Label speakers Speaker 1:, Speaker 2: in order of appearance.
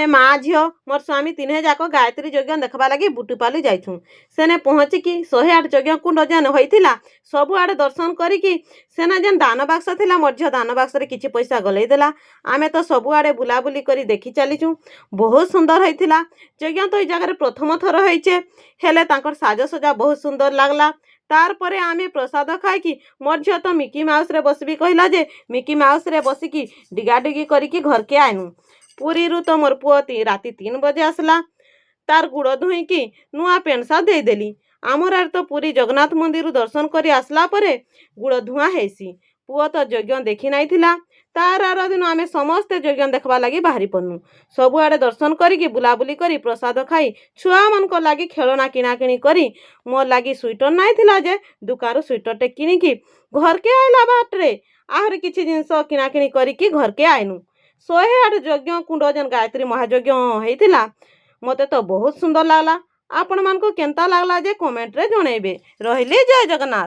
Speaker 1: ମା ଝିଅ, ମୋର୍ ସ୍ୱାମୀ ତିନିହେଁ ଯାକ ଗାୟତ୍ରୀ ଯଜ୍ଞ ଦେଖ୍ବା ଲାଗି ବୁଟୁପାଲି ଯାଇଛୁଁ। ସେନେ ପହଞ୍ଚିକି 108 ଯଜ୍ଞ କୁଣ୍ଡ ଯେନ୍ ହେଇଥିଲା, ସବୁଆଡ଼େ ଦର୍ଶନ କରିକି, ସେନେ ଯେନ୍ ଦାନ ବାକ୍ସ ଥିଲା, ମୋର୍ ଝିଅ ଦାନ ବାକ୍ସରେ କିଛି ପଇସା ଗଲେଇ ଦେଲା। ଆମେ ତ ସବୁଆଡ଼େ ବୁଲାବୁଲି କରି ଦେଖି ଚାଲିଛୁଁ। ବହୁତ ସୁନ୍ଦର ହେଇଥିଲା ଯଜ୍ଞ ତ। ଏଇ ଜାଗାରେ ପ୍ରଥମ ଥର ହେଇଛେ, ହେଲେ ତାଙ୍କର ସାଜସଜା ବହୁତ ସୁନ୍ଦର ଲାଗ୍ଲା। ତାର୍ ପରେ ଆମେ ପ୍ରସାଦ ଖାଇକି, ମୋର୍ ଝିଅ ତ ମିକି ମାଉସ୍ରେ ବସିବି କହିଲା ଯେ, ମିକି ମାଉସ୍ରେ ବସିକି ଡିଗାଡିଗି କରିକି ଘରକେ ଆଇନୁ। ପୁରୀରୁ ତ ମୋର୍ ପୁଅ ରାତି 3 ବଜେ ଆସିଲା। ତାର୍ ଗୁଡ଼ ଧୋଇକି ନୂଆ ପ୍ୟାଣ୍ଟ ସାର୍ଟ ଦେଇଦେଲି। ଆମର୍ ଆଡ଼େ ତ ପୁରୀ ଜଗନ୍ନାଥ ମନ୍ଦିରରୁ ଦର୍ଶନ କରି ଆସିଲା ପରେ ଗୁଡ଼ ଧୁଆ ହେସି। ପୁଅ ତ ଯଜ୍ଞ ଦେଖି ନାଇଥିଲା। ତାର୍ ଆର ଦିନ ଆମେ ସମସ୍ତେ ଯଜ୍ଞ ଦେଖ୍ବା ଲାଗି ବାହାରି ପଡ଼୍ନୁ। ସବୁଆଡ଼େ ଦର୍ଶନ କରିକି, ବୁଲାବୁଲି କରି, ପ୍ରସାଦ ଖାଇ, ଛୁଆମାନଙ୍କ ଲାଗି ଖେଳନା କିଣାକିଣି କରି, ମୋର୍ ଲାଗି ସୁଇଟର୍ ନାଇଁ ଥିଲା ଯେ ଦୁକାନରୁ ସୁଇଟର୍ଟେ କିଣିକି ଘର୍କେ ଆଇଲା ବାଟ୍ରେ ଆହୁରି କିଛି ଜିନିଷ କିଣାକିଣି କରିକି ଘର୍କେ ଆଇନୁ। 108 ଯଜ୍ଞ କୁଣ୍ଡ ଯେନ୍ ଗାୟତ୍ରୀ ମହାଯଜ୍ଞ ହେଇଥିଲା, ମୋତେ ତ ବହୁତ ସୁନ୍ଦର ଲାଗ୍ଲା। ଆପଣମାନଙ୍କୁ କେନ୍ତା ଲାଗ୍ଲା ଯେ କମେଣ୍ଟରେ ଜଣେଇବେ। ରହିଲି, ଜୟ ଜଗନ୍ନାଥ।